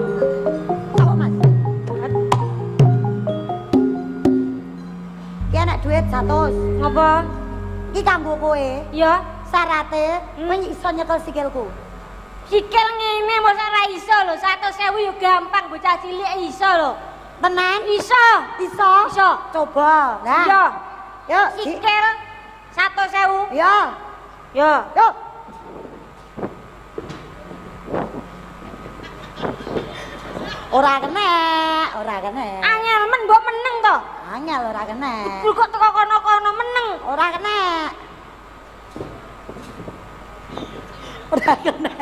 Apa, Mas? Ki anak duit 100. Ngopo? Ki kanggo kowe. Ya. Syarate kowe iso nyekel sikilku. Sikil ngene mosok ora iso lho, 100.000 yo gampang bocah cilik iso lho. Tenan? Iso. Iso. Iso. Coba. Lah. Iya. Yo, sikil 100.000. Iya. Yo. Yo. Ora kena, ora kena. Angel men mbok meneng to. Angel ora kena. Lho kok teko kono-kono meneng. Ora kena. Ora kena.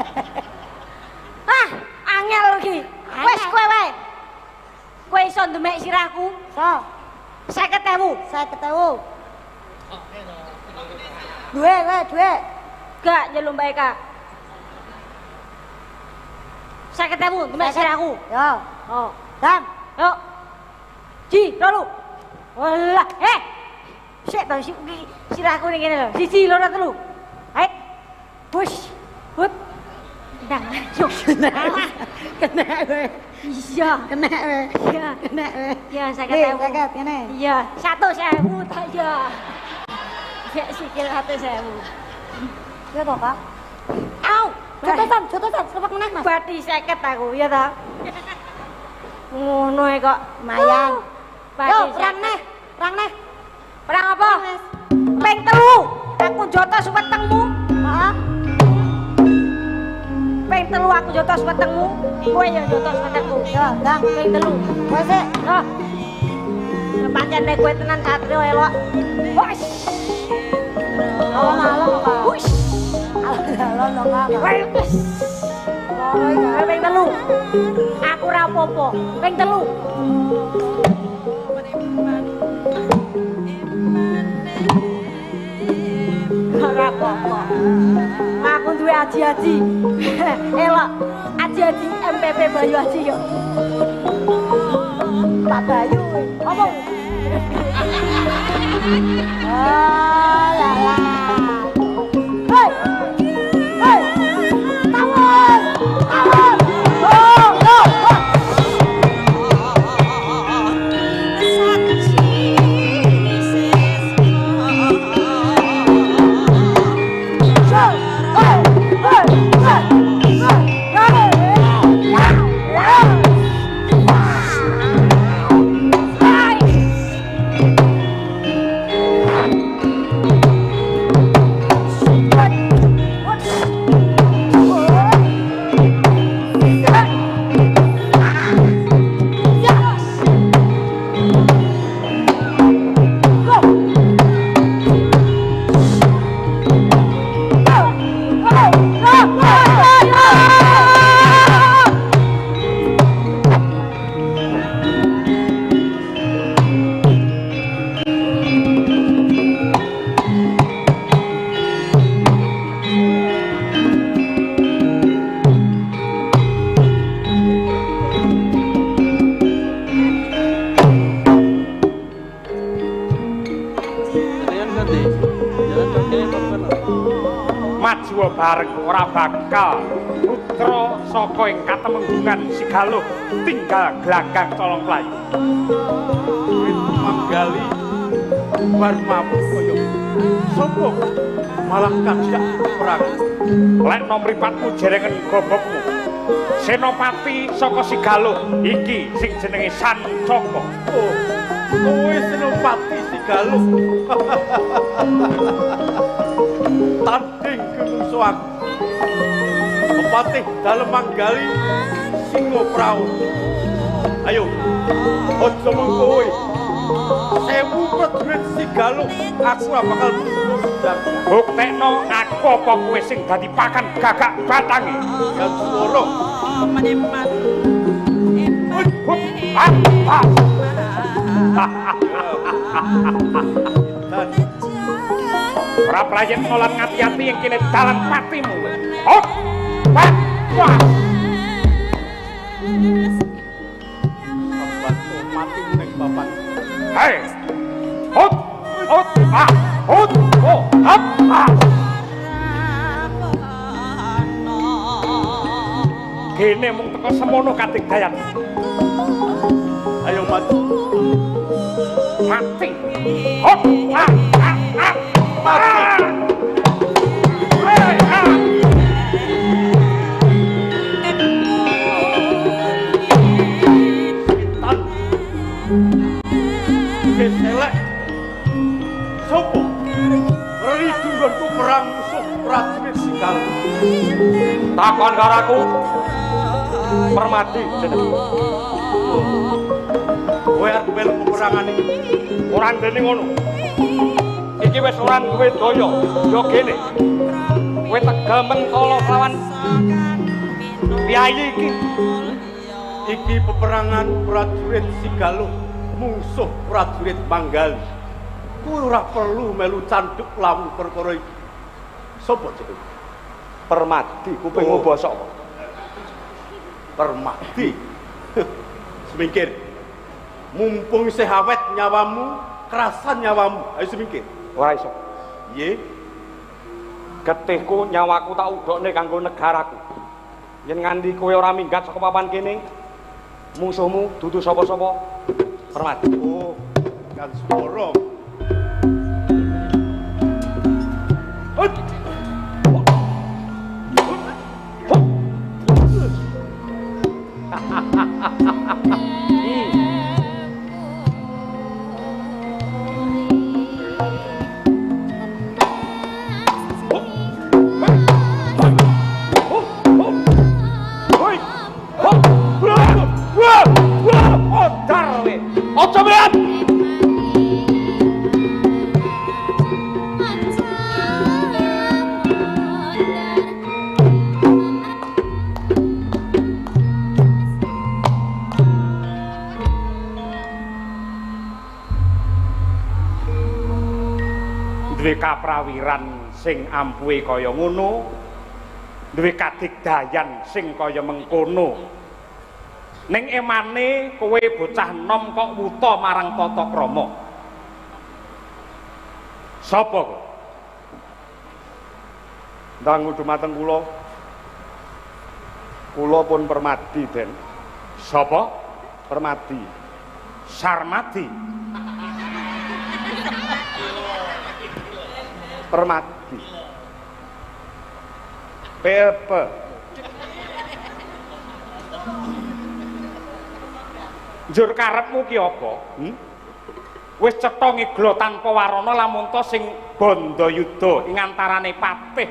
Ah, angel iki. Wis kowe wae. Kowe iso ndemek sirahku? Iso. 50.000. 50.000. Duwe, kowe duwe. Gak njeluk mbae Kak. 50.000 ndemek sirahku. Yo. Oh. Dam. Yo. Ji, loro. Walah, eh. Sik to sirahku ning kene lho. 1 2 3. Ayo. Push. Hup. Ndang langsung. Kena kowe. Iya, kena kowe. Iya, kena kowe. Iya, 50.000. 50 kene. Iya, 100.000 ta ya. Sik sikil 100.000. Ya to, Kak? Au, jotosan, jotosan, serepak meneh, Mas. Bati 50 aku, ya ta. Ngono e kok, lumayan. Yo, perang neh, perang neh. Perang apa? Ping 3. Aku jotos wetengmu. Heeh. Ping 3 aku jotos wetengmu, kowe ya jotos wetengku. Yo, ndang ping 3. Kowe sik. Yo. Pancen nek kowe tenan satrio elok. Wes. Alon-alon kok. Wis. Alon-alon kok. Wes. Ping 3. Aku ora apa-apa. Ping 3. Ora apa-apa. Aku duwe aji-aji. Elok, aji-aji MPP Bayu Aji yo. Pak Bayu. Apa? Oh, lala. Hei. Hei. Tawon. Tawon. Oh, oh, oh. Bareng ora bakal putra saka ing katemenggungan Sigaluh tinggal glanggang colong playu. Manggali bar mabuk kaya sapa malah kajak perang. Lekno mripatmu jerengen gobokmu. Senopati saka Sigaluh iki sing jenenge Sancaka. Oh, kowe Senopati Sigaluh. Tanding kemungsuh aku. Pepatih dalem Manggali Singo Prau. Ayo, aja mung kowe. 1000 prajurit Sigaluh aku ora bakal bunuh. Buktekno aku apa kowe sing dadi pakan gagak batange. Ya swara. Ora prayekna lan ngati-ati ing kene dalan patimu. Hop! Pat! Wah! Sambat mati ning papan. Hei! Hop! Hop! Ah! Hop! Oh! Hop! Ah! Gene mung teko semono kadigdayan. Ayo mati. Mati. Hop! Ah! Ah! Ah! Mati. Hei! Ah! Tan. Sopo? Ridu nggonku perang musuh prajurit Sigaluh. Takon karo aku. Permadi jenenge. Kowe arep melu peperangan iki. Ora ndene ngono. Iki wis ora duwe daya, ya kene. Kowe tegel mentala lawan piyayi iki. Iki peperangan prajurit Sigaluh musuh prajurit Manggali. Kowe ora perlu melu candhuk lawu perkara iki. Sopo jenenge? Permadi, kupingmu bosok kok. Permadi. Semingkir. Mumpung isih awet nyawamu, kerasan nyawamu. Ayo semingkir. Ora iso. Piye? Getihku nyawaku tak udhokne kanggo negaraku. Yen nganti kowe ora minggat saka papan kene, musuhmu dudu sapa-sapa. Permadi. Oh, kan swara. Duwe kaprawiran sing ampuhe kaya ngono, duwe kadigdayan sing kaya mengkono. Ning emane kowe bocah enom kok wuta marang tata krama. Sapa kowe? Ndang dumateng kula. Kula pun Permadi, Den. Sapa? Permadi. Sarmadi. Permadi. PP. Njur karepmu ki apa? Wis cetha ngigla tanpa warana lamun ta sing bandayuda ing antarane patih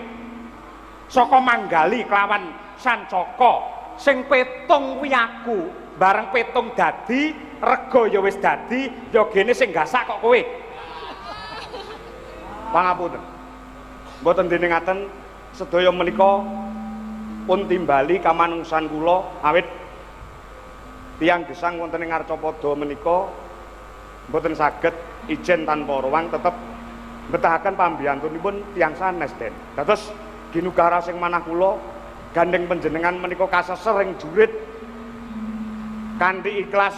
saka Manggali kelawan Sancaka sing petung kuwi aku, bareng petung dadi rega ya wis dadi, ya gene sing gasak kok kowe. Pangapunten. Mboten dene ngaten sedaya menika pun timbali kamanungsan kula awit tiyang gesang wonten ing Arcapada menika mboten saged ijen tanpa ruang tetep mbetahaken pambiyantunipun tiyang sanes, Den. Dados ginugara sing manah kula gandeng panjenengan menika kaseser ing jurit kanthi ikhlas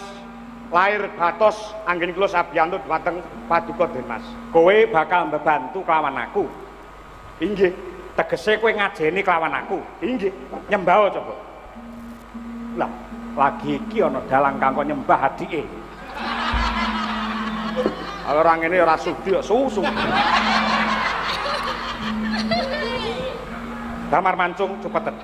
lahir batos anggen kula sabiyantu dhumateng paduka Den Mas. Kowe bakal mbebantu kelawan aku. Inggih. Tegese kowe ngajeni kelawan aku. Inggih. Nyembah coba. Lah, lagi iki ana dalang kang kok nyembah adike. Ora ngene ora sudi kok susu. Damar mancung cepeten.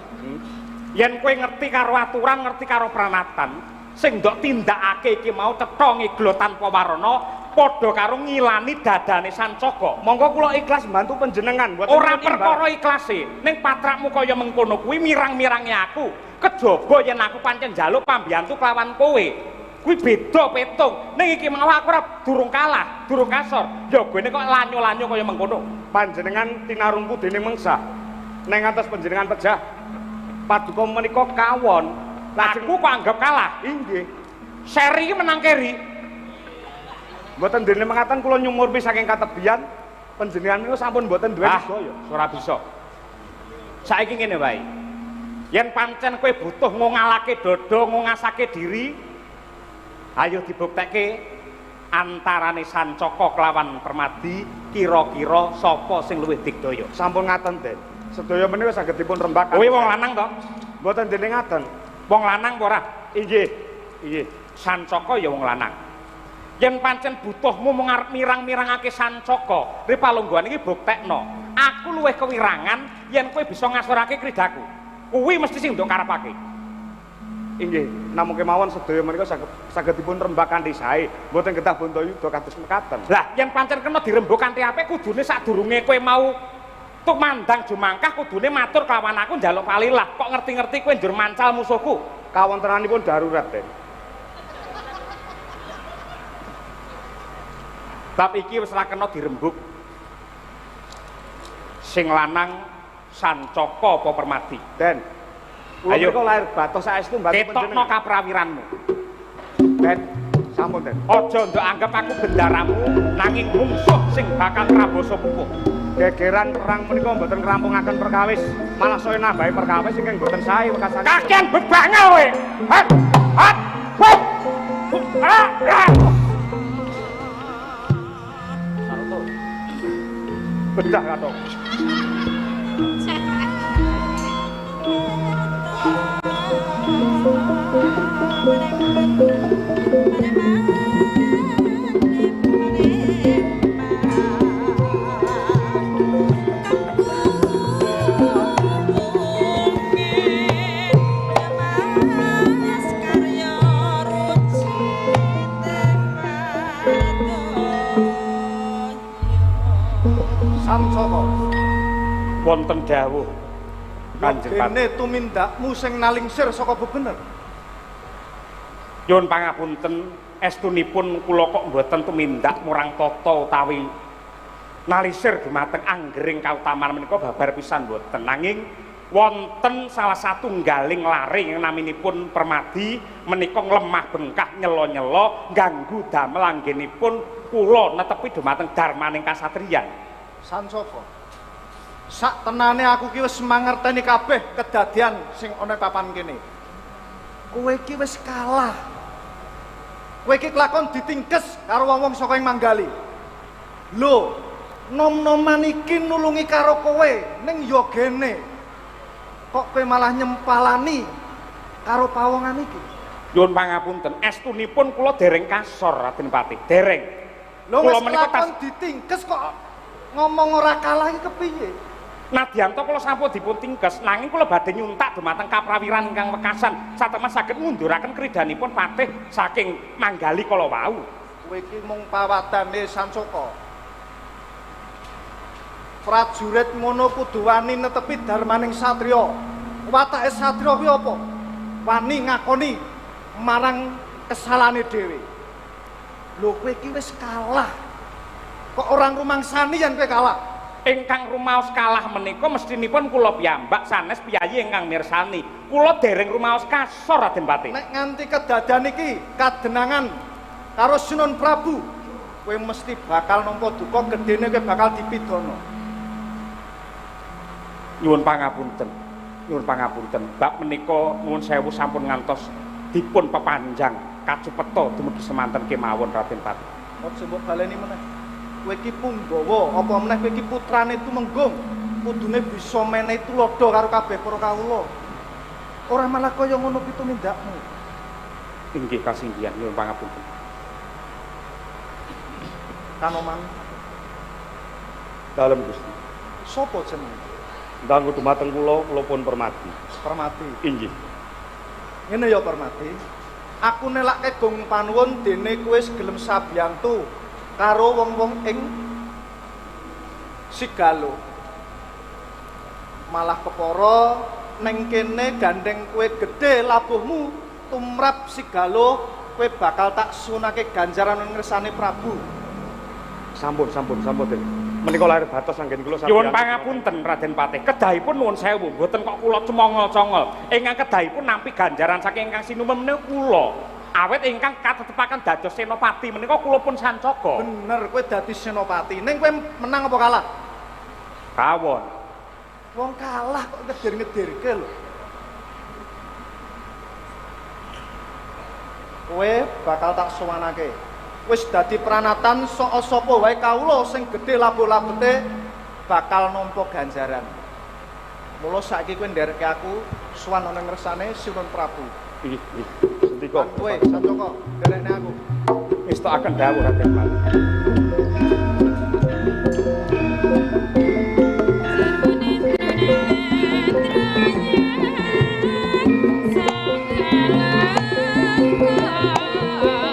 Yen kowe ngerti karo aturan, ngerti karo pranatan, sing ndok tindakake iki mau cetha ngigla tanpa warana padha karo ngilani dadane Sancaka. Monggo kula ikhlas mbantu panjenengan. Ora perkara ikhlase, ning patrakmu kaya mengkono kuwi mirang-mirangi aku. Kejaba yen aku pancen njaluk pambiyantu kelawan kowe. Kuwi beda petung. Ning iki mau aku ora durung kalah, durung kasor. Ya gone kok lanyo-lanyo kaya mengkono. Panjenengan tinarungku dening mengsah. Neng atas panjenengan pejah. Paduka menika kawon. Lajeng aku kok anggap kalah. Inggih. Seri iki menang keri. Mboten dene mengatakan kula nyumurpi saking katebian panjenengan niku sampun mboten duwe sedaya. Ora bisa. Saiki ngene wae. Yen pancen kowe butuh ngongalake dada, ngongasake diri, ayo dibuktekke antarane Sancaka kelawan Permadi kira-kira sapa sing luwih digdaya. Sampun ngaten, Den. Sedaya menika saged dipun rembak. Kowe wong lanang to? Mboten dene ngaten. Wong lanang apa ora? Inggih. Inggih. Sancaka ya wong lanang. Yen pancen butuhmu mung arep mirang-mirangake Sancaka, ripalungguhan iki buktekno. Aku luwih kewirangan yen kowe bisa ngasorake kridaku. Kuwi mesti sing ndok karepake. Inggih, namung kemawon sedaya menika saged dipun rembag kanthi sae, mboten kedah Bantayuda kados mekaten. Lah, yen pancen kena dirembug kanthi apik kudune sadurunge kowe mau tumandang jumangkah kudune matur kelawan aku njaluk palilah. Kok ngerti-ngerti kowe njur mancal musuhku? Kawontenanipun darurat, Den. Bab iki wis ra kena dirembug. Sing lanang Sancaka apa Permadi? Den. Ayo kok lahir batos saestu mbantu panjenengan. Ketokno kaprawiranmu. Den, sampun, Den. Aja ndok anggap aku bendaramu nanging mungsuh sing bakal ngrabasa pupuh. Gegeran perang menika mboten ngrampungaken perkawis, malah saya nambahi perkawis ingkang mboten sae wekasan. Kakean bebangal kowe. Hat! Hat! Hup! Ah! Ah! Bedah kathok. Sancaka wonten dawuh Kanjeng Patih. Dene tumindakmu sing nalingsir saka bebener. Nyuwun pangapunten, estunipun kula kok mboten tumindak murang tata utawi nalisir dumateng anggering kautaman menika babar pisan mboten. Nanging wonten salah satunggaling lare ingkang naminipun Permadi menika nglemah bengkah nyela-nyela ganggu damel anggenipun kula netepi dumateng darmaning kasatriyan. Sancaka, sak tenane aku ki wis mangerteni kabeh kedadian sing ana papan kene. Kowe ki wis kalah. Kowe ki kelakon ditingkes karo wong-wong saka ing Manggali. Lho, nom-noman iki nulungi karo kowe ning ya gene. Kok kowe malah nyempalani karo pawongan iki? Nyuwun pangapunten, estunipun kula dereng kasor Raden Patih, dereng. Lho wis kelakon ditingkes kok ngomong ora kalah iki kepiye? Nadyanto kula sampun dipun tingkes, nanging kula badhe nyuntak dumateng kaprawiran ingkang wekasan satemah saged ngunduraken kridanipun patih saking Manggali kala wau. Kowe iki mung pawadane Sancaka. Prajurit ngono kudu wani netepi darmaning satriya. Watake satriya kuwi apa? Wani ngakoni marang kesalahane dhewe. Lho kowe iki wis kalah. Kok orang rumangsani yen kowe kalah? Ingkang rumaos kalah menika mestinipun kula piyambak sanes piyayi ingkang mirsani. Kula dereng rumaos kasor Raden Patih. Nek nganti kedadan iki kadenangan karo Sunan Prabu, kowe mesti bakal nampa duka gedene, kowe bakal dipidana. Nyuwun pangapunten. Nyuwun pangapunten. Bab menika nuwun sewu sampun ngantos dipun pepanjang kacupeta dumugi semanten kemawon Raden Patih. Aja mbok baleni meneh. Kowe iki punggawa, apa meneh kowe iki putrane Tumenggung, kudune bisa menehi tuladha karo kabeh para kawula. Ora malah kaya ngono ki tumindakmu. Inggih kasinggihan, nyuwun pangapunten. Kanoman. Dalem Gusti. Sopo jenenge? Ndang dumateng kula, kula pun Permadi. Permadi. Inggih. Ngene ya Permadi. Aku nelake gong panuwun dene kowe wis gelem sabiyantu karo wong-wong ing Sigalo. Malah kepara neng kene gandeng kowe gedhe labuhmu tumrap Sigalo, kowe bakal tak sunake ganjaran ngersane Prabu. Sampun, sampun, sampun, Den. Menika lahir batos anggen kula sampun. Nyuwun pangapunten Raden Patih. Kedahipun nuwun sewu, mboten kok kula cemongol-congol. Ingkang kedahipun nampi ganjaran saking ingkang sinuwun menika kula. Awit ingkang katetepaken dados senopati menika kula pun sancaka. Bener, kowe dadi senopati. Ning kowe menang apa kalah? Kawon. Wong kalah kok ngedir-ngedirke lho. Kowe bakal tak sowanake. Wis dadi pranatan sok sapa wae kawula sing gedhe labuh-labete bakal nampa ganjaran. Mula saiki kowe ndereke aku sowan ana ngersane Sinuwun Prabu. Ih, ih. Sendika. Kowe Sancaka nderekne aku. Ngestokaken dawuh Raden Patih.